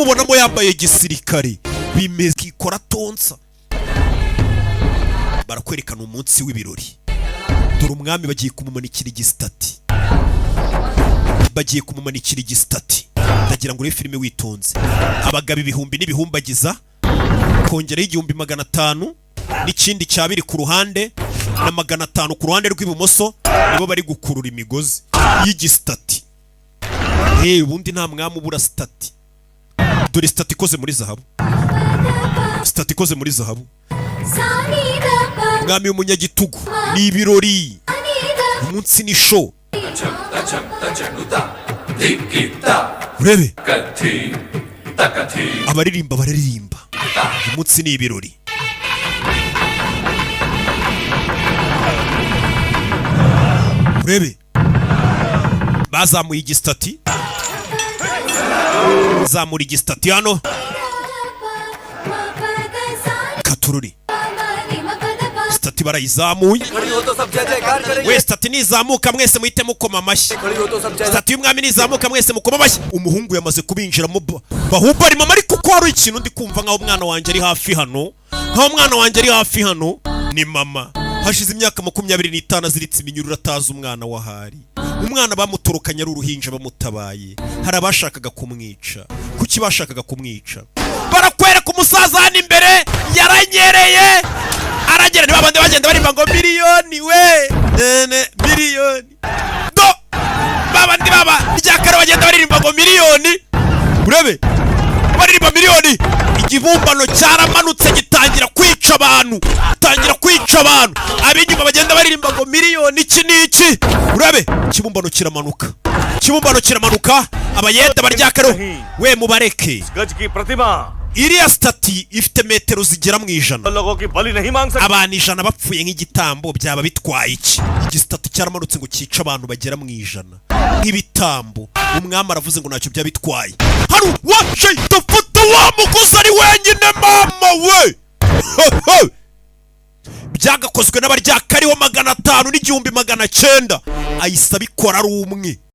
Kumubonamo yambaye gisirikare bimeze kikora tonsa. Barakwerekana umunsi w'ibirori. Dore umwami bagiye kumumanikira igisitati, bagiye kumumanikira igisitati. Ndagira ngo urebe filime witonze. Abagabo ibihumbi n'ibihumbagiza, kongeraho 1500 n'ikindi cya biri ku ruhande na 500 ku ruhande rw'ibumoso, nibo bari gukurura imigozi y'igisitati. Hey, ubundi nta mwami ubura statue. Dore statue ikoze muri zahabu, statue ikoze muri zahabu. Umwami w'umunyagitugu. Ni ibirori, umunsi ni show. Urebe abaririmba bararirimba, umunsi ni ibirori. Urebe bazamuye igisitati, zamura igisitati hano katururi. Statue barayizamuye we. Statue nizamuka mwese muhite mukoma amashyi. Statue y'umwami nizamuka mwese mukoma amashyi. Umuhungu yamaze kubinjiramo. Bahubwo ari mama, ariko uko hari ikintu ndi kumva nkaho umwana wanjye ari hafi hano, nkaho umwana wanjye ari hafi hano. Ni mama. Hashize imyaka 25 aziritse iminyururu, atazi umwana wahari. Umwana bamutorokanye ari uruhinja, bamutabaye. Hari abashakaga kumwica. Kuki bashakaga kumwica? Barakwereka umusaza hano imbere yaranyereye, aragera. Niba abandi bagenda barimba ngo miliyoni we nene miliyoni, do babandi baba ryakare bagenda baririmba ngo miliyoni. Urebe baririmba miliyoni. Ikibumbano cyaramanutse gitangira kwica abantu, gitangira kwica abantu. Ab'inyuma bagenda baririmba ngo miliyoni iki n'iki. Urebe ikibumbano kiramanuka, ikibumbano kiramanuka. Abayeda baryakare we, mubareke. गज की प्रतिमा Iriya statue ifite metero zigera mu 100. लोगों की बलि नहीं मांग सकते। Abantu 100 bapfuye nk'igitambo byaba bitwaye iki? Igisitati cyaramanutse ngo cyice abantu bagera mu 100 nk'ibitambo. Umwami aravuze ngo ntacyo byaba bitwaye. Hari uwaje dufata wa muguzi ari wenyine. Mama we, byagakozwe n'abaryakariho 500 n'1900, ahise abikora ari umwe.